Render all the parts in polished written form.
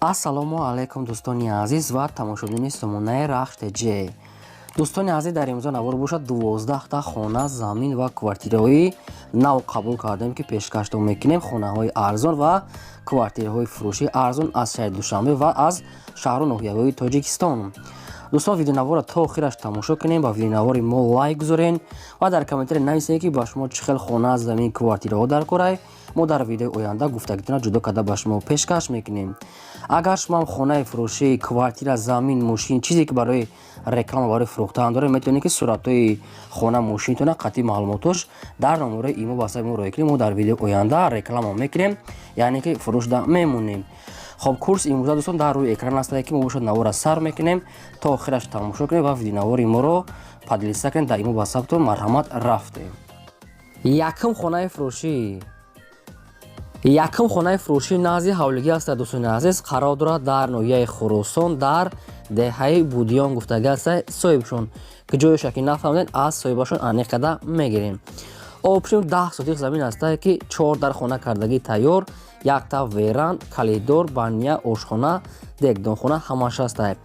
Ассалому алайкум, дӯстони азиз ва тамошобинони сомонаи Рахш ТЖ. Дӯстони азиз, дар имрӯза навор бошад, 12та хона, замин ва квартираҳои нав қабул кардем, ки пешкаштон мекунем. Хонаҳои арзон ва квартираҳои фурӯшии арзон аз шаҳри Душанбе ва аз шаҳру ноҳияҳои Тоҷикистон. Дӯстон, видеонаворро то охираш тамошо кунем, ба видеонавори мо лайк гузорен ва дар комментария нависед, ки ба шумо чӣ хел хона, замин, квартираҳо дар корай. Мо дар видеои оянда гуфтагитона ҷудо карда ба шумо пешкаш мекунем. Агар шумоам хонаи фурӯшӣ, квартира, замин, мошин, чизе ки барои реклама, барои фурӯхтан доред, метавонед, ки суратҳои хона, мошинтона қатъи маълумотош дар номерои имо ватсапи мо роя кунем. Мо дар видеои оянда реклама мекунем, яъне ки фурӯшда мемонем. Хоб, курс имрӯза, дӯстон, дар рӯи экран астае, ки мо бошад навора сар мекунем, то охираш тамошо кунем ва видеонавори моро поделиться кунем дар имо ватсаптон. Марҳамат, рафтем. Якум хонаи фурӯшӣ. Якум хонаи фурӯшӣ назди ҳавлигӣ аст, дӯстони азиз, қарор дорад дар ноҳияи Хуросон, дар деҳаи Будиён гуфтагӣ аст соҳибшон, ки ҷоеша ки нафаҳмидем, аз соҳибашон аниқ карда мегирем. Обшим 10 сотих замин астае, ки чор дар хона кардагӣ тайёр, якта веранд, калидор, баня, ошхона, дегдонхона ҳамааш астае.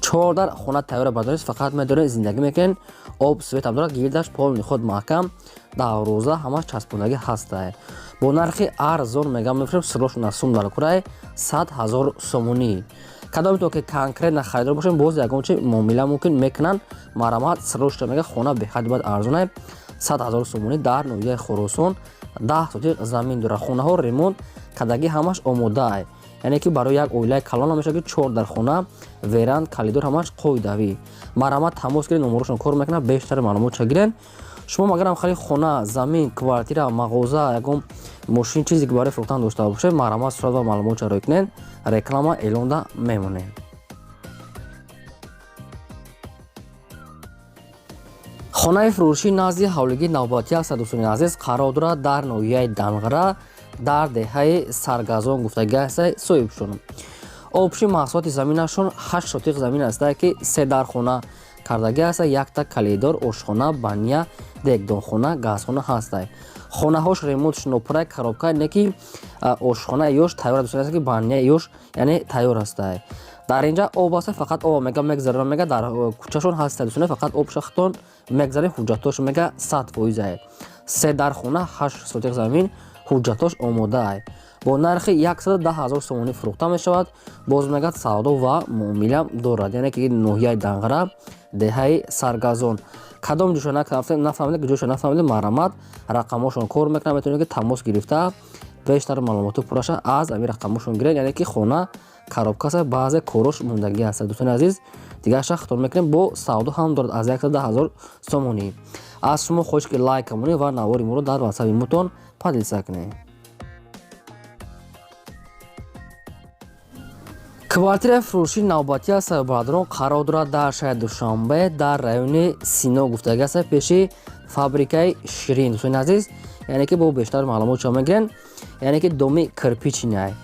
Чор дар хона тайёра бардоред, фақат медоред, зиндагӣ мекунед. Об, светам дорад, гирдаш полный худ маҳкам, дарвоза ҳамаш часпондагӣ ҳастае. Бо нархи арзон мегам мефурӯшем, срочно сум дар курай 100 000 сомонӣ. Кадомето ки конкретно харидор бошем, боз ягон чи муомила мумкин мекунанд. Марҳамат, срочно мега, хона беҳад бад арзонае, 100 000 сомонӣ, дар ноҳияи Хуросон, 10 сотиқ замин дорад. Хонаҳо ремонт кардагӣ, ҳамаш омодаае, яъне ки барои як оилаи калон мешавад, ки чор дар хона, веранд, калидор ҳамаш қоидавӣ. Марҳамат, тамос гиред, номерошон кор мекунад, бештари маълумотша гирен. Шумо агарам хеле хона, замин, квартира, мағоза, ягон мошин, чизе ки барои фурӯхтан дошта бошед, марҳамат, сурат ва маълумотша рой кунед, реклама эълонда мемонем. Хонаи фурӯшӣ назди ҳавлигии навбатӣ аст, дӯстони азиз, қарор дорад дар ноҳияи Данғара, дар деҳаи Саргазон гуфтагӣ аст соҳибшон. Обши маҳсулоти заминашон 8 сотиқ замин астае, ки се дар хона кардагӣ аст, якта калидор, ошхона, баня, дегдонхона, газхона ҳастай. Хонаҳош ремонтш нопурай, коробка не, ки ошхона ёш тайёр, дӯстони азиз, ки баня ёш яъне тайёр астае. Дар инҷа об аст, фақат об мега мегзарона, мега дар кӯчашон ҳаста, дӯстони, фақат об шахтон мегзарем. Ҳуҷҷатош мега 100%ае. Се дар хона, 8 сотиқ замин, ҳуҷҷатош омодаае. Бо нархи 110 000 сомонӣ фурӯхта мешавад. Боз мегӯяд, савдо ва муомила дорад, яъне ки ноҳияи Данғара, деҳаи Саргазон. Кадом ҷоша нафаҳмида, ҷоша нафаҳмида, марҳамат, рақамҳошон кор мекунад, метавонед, ки тамос гирифта бештар маълумоти пурраша аз ами рақамҳошон гиред. Яъне ки хона коробка аст, баъзе корош мондагӣ ҳаст, дӯстони азиз, дигарша хитоб мекунем. Бо савдо ҳам дорад аз 110 000 сомонӣ. Аз шумо хоҳиш, ки лайк монед ва навори моро дар ватсапи мотон поделиться кунед. Квартираи фурӯшии навбатӣ аст, бародарон, қарор дорад дар шаҳри Душанбе, дар райони Сино гуфтагӣ аст, пеши фабрикаи Ширин, дӯстони азиз, яъне ки бо бештар маълумот шумо мегирен, яъне ки доми кирпичный.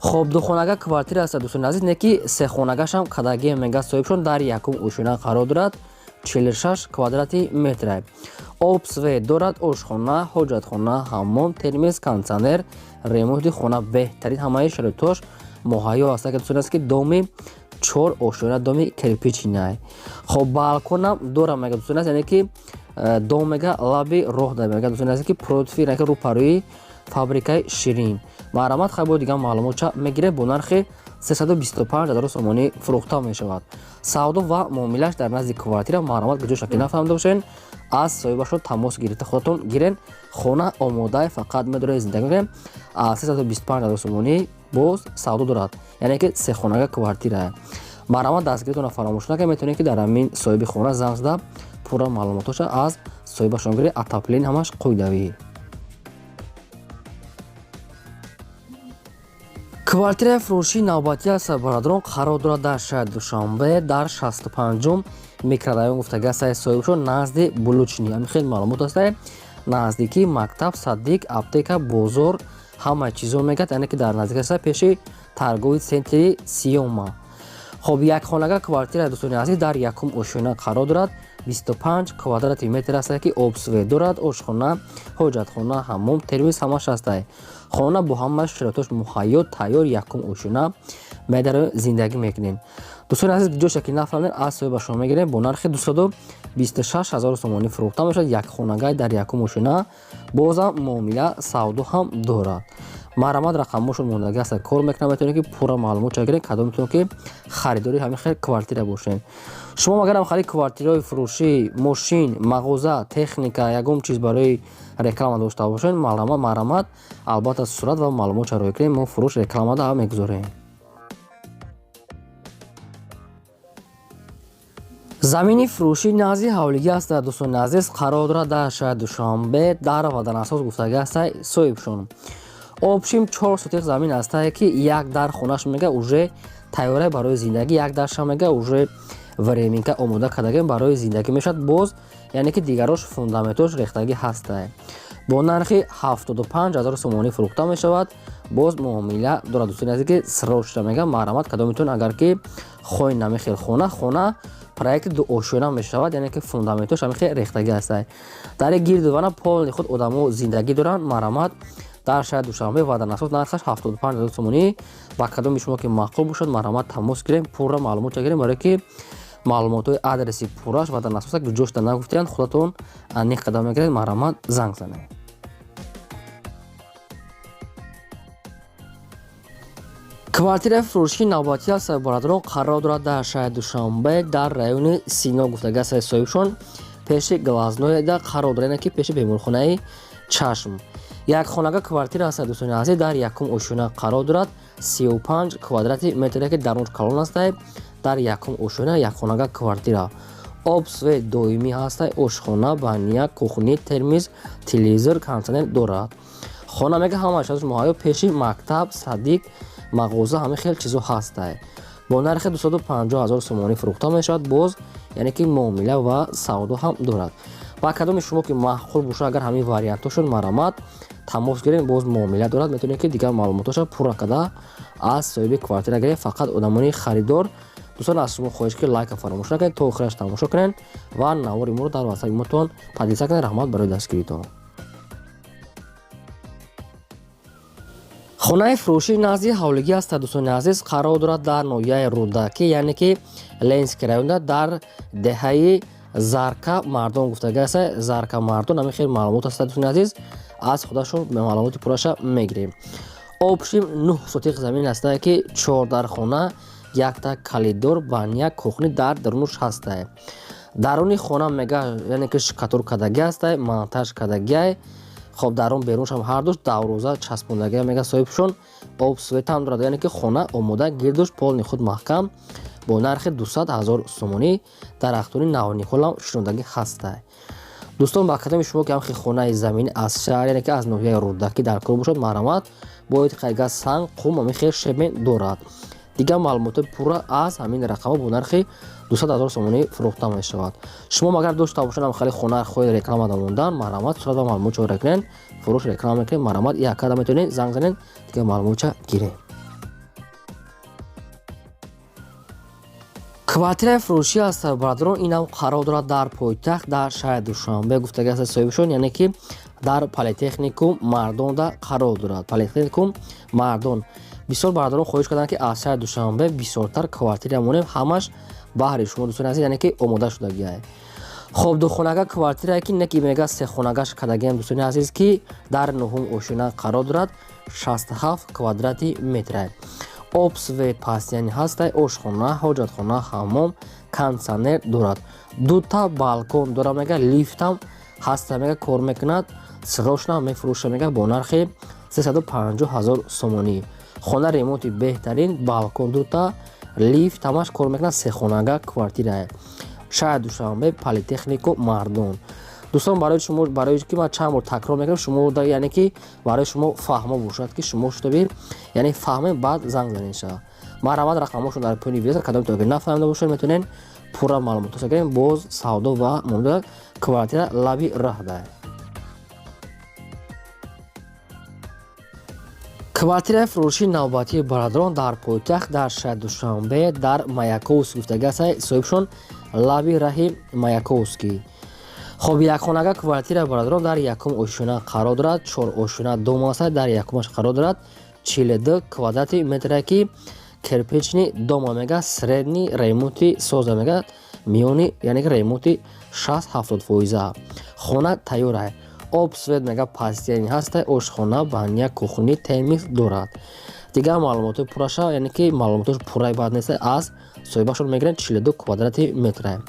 Хоб, духонага квартира аст, дӯстони азиз, не ки сехонагашам кадагие мега соҳибшон, дар якум ошёна қарор дорад, 46 квадрати метра. Об, свет дорад, ошхона, ҳоҷатхона, ҳаммом, термес, кондитсионер, ремонти хона беҳтарин, ҳамаи шароитош муҳайё аст, дӯстони азиз, ки доми чор ошёна, доми кирпичный. Хоб, балконам дорам мега, дӯстони азиз, яъне ки дом мега лаби роҳ да мега, дӯстони азиз, ки против, яъне ки рӯпарӯи фабрикаи Ширин. Марҳамат, хай, бо дигар маълумотча мегиред. Бо нархи 325 000 сомонӣ фурӯхта мешавад. Савдо ва муомилаш дар назди квартира. Марҳамат, ҷоша ки нафаҳмида бошед, аз соҳибашон тамос гирифта худатон гирен. Хона омодаe, фақат медоред, зиндагӣ мекунем. Аз 325 000 сомонӣ боз савдо дорад, яъне ки сехонага квартира. Марҳамат, дастгиритонро фаромӯш накунед. Метавонед, ки дар ҳамин соҳиби хона занг зада, пурра маълумотоша аз соҳибашон гиред. Отопление ҳамаш қоидавӣ. Квартираи фурӯшии навбатӣ аст, бародарон, қарор дорад дар шаҳри Душанбе, дар 65-ум микрорайон гуфтагӣ аст соҳибшон, назди Булучни. Ҳамин хел маълумот аст, наздикии мактаб, садик, аптека, бозор, ҳамаи чизо мегӯяд, яъне ки дар наздик аст, пеши торговый центри Сиёма. Хоб, якхонага квартира, дӯстони азиз, дар якум ошёна қарор дорад, 25 квадрати метр аст, ки об, свет дорад, ошхона, ҳоҷатхона, ҳаммом, термис ҳамаш ҳастай. Хона бо ҳама шароитош муҳайё, тайёр, якум ошёна. Медаро зиндагӣ мекунем. Дӯстони азиз, ҷоша ки нафаҳмидем, аз соҳиба шумо мегирем, бо нархи 226 ҳазор сомонӣ фурӯхта мешавад. Як хонагай дар якум ошина, бозам муомила савдо ҳам дорад. Марҳамат, рақамҳошон мондагӣ ҳаст, кор мекунам, метавонед ки пурра маълумот ча гиред, кадомтон ки харидори ҳамин хел квартира бошед. Шумо агарам хари квартираҳои фурӯшӣ, мошин, мағоза, техника, ягон чиз барои реклама дошта бошед, марҳамат, албатта сурат ва маълумот чароӣ кунед, мо фурӯш рекламада мегузорем. Замини фурӯшӣ назди ҳавлигӣ аст, дӯстони азиз, қарор дорад дар шаҳри Душанбе, дар Ваданасоз гуфтагӣ аст соҳибшон. Общим 4 сотих замин аст, ки як дар хонаш мега уже тайёра барои зиндагӣ, як дарша мега уже временка омода кардагем барои зиндагӣ мешавад, боз яъне ки дигарош фундаментош рехтагӣ ҳаста. Бо нархи 75 ҳазор сомонӣ фурӯхта мешавад, боз муомила дорад. Дӯстони азиз, ки срочно мега, марҳамат, кадомитон агар ки хоҳед намехел хона проекти дуошёна мешавад, яъне ки фундаментош ҳамин хел рехтагӣ ҳаста. Дар гирду вана полни худ одамо зиндагӣ доранд. Марҳамат, дар шаҳри Душанбе, Ваданасоз, нархаш 75 ҳазор сомонӣ. Ба кадоми шумо ки маъқул бошад, марҳамат, тамос гирем, пурра маълумот гирем, барое ки маълумотҳои адреси пурраш Ваданасоз ҷошта нагуфтиянд, худатон аниқ қадам мегиред, марҳамат, занг занед. Квартираи фурӯшии навбатӣ аст, бародарон, қарор дорад дар шаҳри Душанбе, дар райони Сино гуфтагӣ аст соҳибшон, пеши глазноеда қарор дорад, яъне ки пеши беморхонаи чашм. Як хонага квартира аст, дӯстони азиз, дар якум ошёна қарор дорад, 35 квадрати метре, ки дарунаш калон аст, дар якум ошёна як хонага квартира. Об, свет доимӣ ҳаст, ошхона, баня, кухни, термиз, телевизор, кондитсионер дорад. Хона мега ҳамааш муҳайё, пеши мактаб, садик, мағоза, ҳамин хел чизо ҳаста. Бо нархи 250 ҳазор сомонӣ фурӯхта мешавад, боз яъне ки муомила ва савдо ҳам дорад. Ба кадоми шумо ки маъқул бошад, агар ҳамин вариантҳо шуд, марҳамат, тамос гирем, боз муомила дорад, метавонед ки дигар маълумотҳоша пурра карда аз соҳиби квартира гирем. Фақат одамони харидор, дӯстон, аз шумо хоҳиш ки лайка фаромӯш накунед, то охираш тамошо кунед ва навори моро дар ватсапи мотон поделиться кунед. Раҳмат барои дастгиритон. Хонаи фурӯшӣ назди ҳавлигӣ аст, дӯстони азиз, қарор дорад дар ноҳияи Рӯдакӣ, яъне ки Ленинский районда, дар деҳаи Зарка Мардон гуфтагӣ аст. Зарка Мардон, ҳамин хел маълумот аст, дӯстони азиз, аз худашон маълумоти пурраша мегирем. Общим 9 сотих замин аст, ки 4 дар хона, якта калидор, баня, кухни дар дарунаш ҳаста. Даруни хона мега яъне ки штукатур кардагӣ аст, монтаж кардагиай. Хоб, дарун берунашам ҳардуш даврӯза часпондагӣ мега соҳибшон, об, светам дорад, яъне ки хона омода, гирдуш полни худ маҳкам, бо нархи 200 ҳазор сомонӣ, дарахтони навниҳолам шинондагӣ ҳаста. Дӯстон, ба кадоми шумо ки ҳамхи хонаи заминӣ аз шаҳр, яъне ки аз ноҳияи Рӯдакӣ дар кор бошад, марҳамат, бояд қайга санг, қум, ҳамин хел шебен дорад. Дигар маълумотҳои пурра аз ҳамин рақамҳо, бо нархи 200 ҳазор сомонӣ фурӯхта мешавад. Шумо агар дошта бошед ҳам хеле хона хоҳед реклама дамондан, марҳамат, сурат ва маълумот чора кунед, фурӯш реклама мекунед, марҳамат, якада метавонед занг занед, дигар маълумотча гиред. Квартираи фурӯшӣ аст, бародарон, инам қарор дорад дар пойтахт, дар шаҳри Душанбе гуфтагӣ аст соҳибшон, яъне ки дар политехникум Мардонда қарор дорад. Политехникум Мардон. Бисёр бародарон хоҳиш карданд, ки аз шаҳри Душанбе бисёртар квартира монем, ҳамаш баҳри шумо, дӯстони азиз, яъне ки омода шудагиай. Хоб, духонага квартирае ки неки мега сехонагаш кардагиам, дӯстони азиз, ки дар нуҳум ошёна қарор дорад, 67 квадрати метра. Об, свет постоянный ҳастай, ошхона, ҳоҷатхона, ҳаммом, кондитсионер дорад, дута балкон дорад, мега лифтам ҳаста, мега кор мекунад, срочно мефурӯша, мега бо нархи 350 ҳазор сомонӣ. Хона ремонти беҳтарин, балкон дута, лифт ҳамаш кор мекунад, сехонага квартирае. Шаҳри Душанбе, политехнику Мардон. Дӯстон, барои шумо, барои ки ман чанд бор такрор мекунам, шумо яъне ки барои шумо фаҳмо бошад, ки шумо шудаби, яъне фаҳмем, баъд занг занед ша. Марҳамат, рақамҳошон дар поёни видео, кадом то нафаҳмида бошед, метавонед пурра маълумотҳо гирем. Боз савдо ва муомила, квартира лаби раҳда. Квартираи фурӯшии навбатии бародарон дар пойтахт, дар шаҳри Душанбе, дар Маяковский гуфтагӣ аст соҳибшон, лаби раҳи Маяковский. Хоб, якхонага квартира, бародарон, дар якум ошёна қарор дорад, чор ошёна дом аст, дар якумаш қарор дорад, 42 квадрати метре, ки Кирпичный дома мега, средний ремонти соза мега, миёни, яъне ки ремонти 60-70%. Хона тайёра. Об, свет мега постоянный ҳаста, ошхона, баня, кухни, термос дорад. Дигар маълумотҳои пурраша, яъне ки маълумотош пурраи баъд нест, аз соҳибашон мегиранд. 42 квадрати метра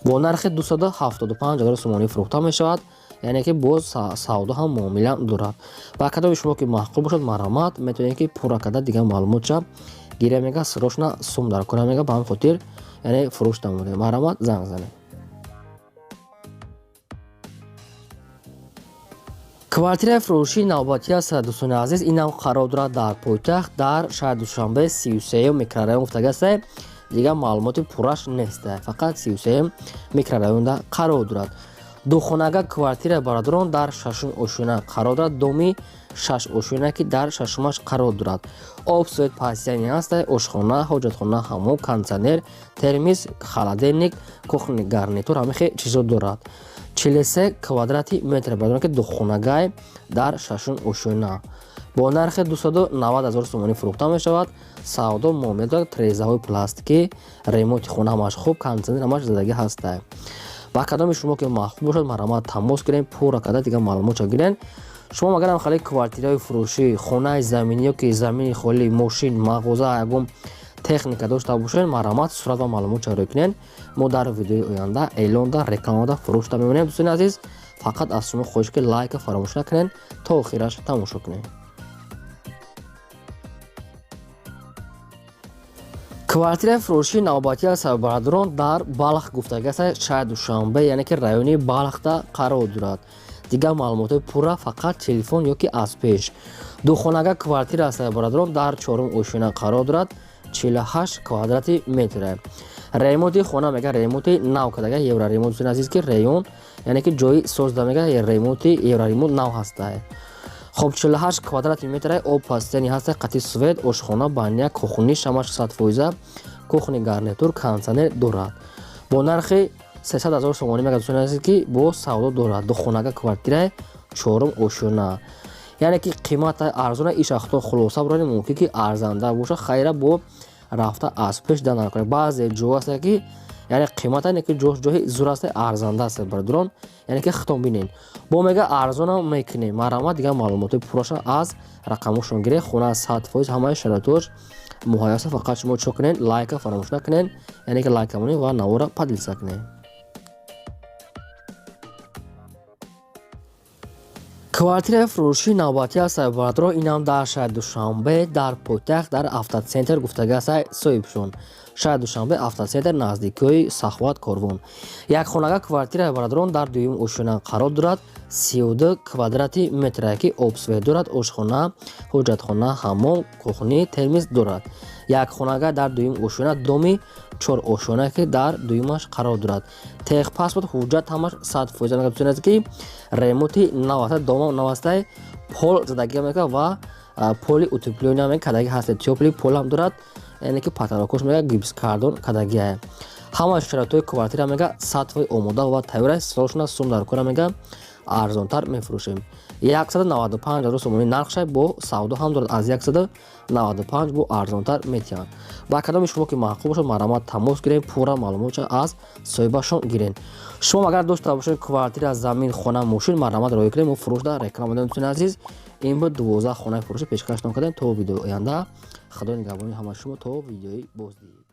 бо нархи 275 ҳазор сомонӣ фурӯхта мешавад, яъне ки боз савдо ҳам муомила дорад. Ба кадоми шумо ки маъқул бошад, марҳамат, метавонед ки пурра карда дигар маълумотша гиря мега, срочно сум дар кора мега, ба ҳамин хотир яъне фурӯш намудем. Марҳамат, занг занед. Квартираи фурӯшии навбатӣ аст, дӯстони азиз. Инам қарор дорад дар пойтахт, дар шаҳри Душанбе, 33-юм микрорайон гуфтагаста. Дигар маълумоти пурраш нест, фақат 33-юм микрорайонда қарор дорад. Духонага квартира, бародарон, дар шашум ошёна қарор дорад, доми шаш ошёна ки дар шашумаш қарор дорад. Об, свет постоянный ҳаста, ошхона, ҳоҷатхона, ҳаммом, кондитсионер, термос, холодильник, кухонный гарнитур, ҳамихе чизо дорад. 43 квадрати метр, бародарон, ки духонагай дар шашум ошёна бо нархи 290 ҳазор сомонӣ фурӯхта мешавад. Савдо муомила дорад, трезаҳои пластикӣ, ремонти хона ҳамаш хуб, кондитсионер ҳамаш задагӣ ҳаста. Ба кадоми шумо ки маъқул бошад, марҳамат, тамос гирем, пурра карда дигар маълумотша гирен. Шумо агарам хеле квартираҳои фурӯшӣ, хонаи заминӣ ё ки замини холӣ, мошин, мағоза, ягон техника дошта бошед, марҳамат, сурат ва маълумотша рӯй кунед. Мо дар видеои оянда эълонда, рекламада, фурӯшда мемонем. Дӯстони азиз, фақат аз шумо хоҳиш ки лайка фаромӯш накунед, то охираш тамошо кунед. Квартираи фурӯшии навбатӣ аст, бародарон, дар Балх гуфтагаста, шаҳри Душанбе, яъне ки райони Балхда қарор дорад. Дигар маълумотҳои пурра фақат телефон ё ки аз пеш. Духонага квартира аст, бародарон, дар чорум ошёна қарор дорад, 48 квадрати метра. Ремонти хона мега ремонти нав кардага, евроремонт, дӯстони азиз, ки район, яъне ки ҷои созда мега, ремонти евроремонт нав ҳаста. Хоб, 48 квадрати метра, об постоянный ҳаста, қати свет, ошхона, баня, кухни ҳамаш 100%, кухонный гарнитур, кондитсионер дорад. Бо нархи 300 ҳазор сомонӣ мега, дӯстони азиз, ки бо савдо дорад. Духонага квартираи чорум ошёна, яъне ки қимата арзона. Ишахто хулоса бурани мумкин ки арзанда боша, хайра бо рафта аз пеш да накунед. Баъзе ҷо аст ки яъне қимата не ки ҷош ҷои зур аст, арзанда аст, бародарон, яъне ки хитом бинед, бо мега арзона мекунем. Марҳамат, дигар маълумотҳои пурраша аз рақамошон гиред. Хона 100% ҳамаи шароитош муҳайё аст. Фақат шумо чо кунед? Лайка фаромӯш накунед, яъне ки лайка монед ва навора поделиться кунед. Квартираи фурӯшии навбатӣ аст, бародарон, инам дар шаҳри Душанбе, дар пойтахт, дар Автоцентр гуфтагаста соҳибшон. Шаҳри Душанбе, Автоцентр, наздикиҳои Саховат корвон. Якхонага квартираи, бародарон, дар дуюм ошёна қарор дорад, 32 квадрати метра, ки об, свет дорад, ошхона, ҳоҷатхона, ҳаммом, кухни, термос дорад. Якхонага дар дуюм ошёна, доми чор ошёна ки дар дуюмаш қарор дорад. Техпаспорт, ҳуҷҷат ҳамаш 100%. Мегӯяд ки ремонти нав аст, дома нав астай, пол задагӣ мекунад ва поли утеплённый ҳам кадаги ҳаст, тёплый пол ҳам дорад, яъне ки потолокош мега гипскартон кадагиа. Ҳама шароитҳои квартира мега 100% омода ва тайёр аст. Срочно сум дар кора мега, арзонтар мефурӯшем. 195 ҳазор сомонӣ нархша, бо савдо ҳам дорад, аз 195 бо арзонтар метиҳанд. Ба кадоми шумо ки маъқул бошад, марҳамат, тамос гирем, пурра маълумотша аз соҳибашон гирен. Шумо агар дошта бошед квартира, замин, хона, мошин, марҳамат, роҳӣ кунед, мо фурӯшда реклама додем. Дӯстони азиз, ин буд 12 хонаи фурӯшӣ пешкаштон кардем. То видеои оянда, худо нигаҳбони ҳамаи шумо, то видеои боздид.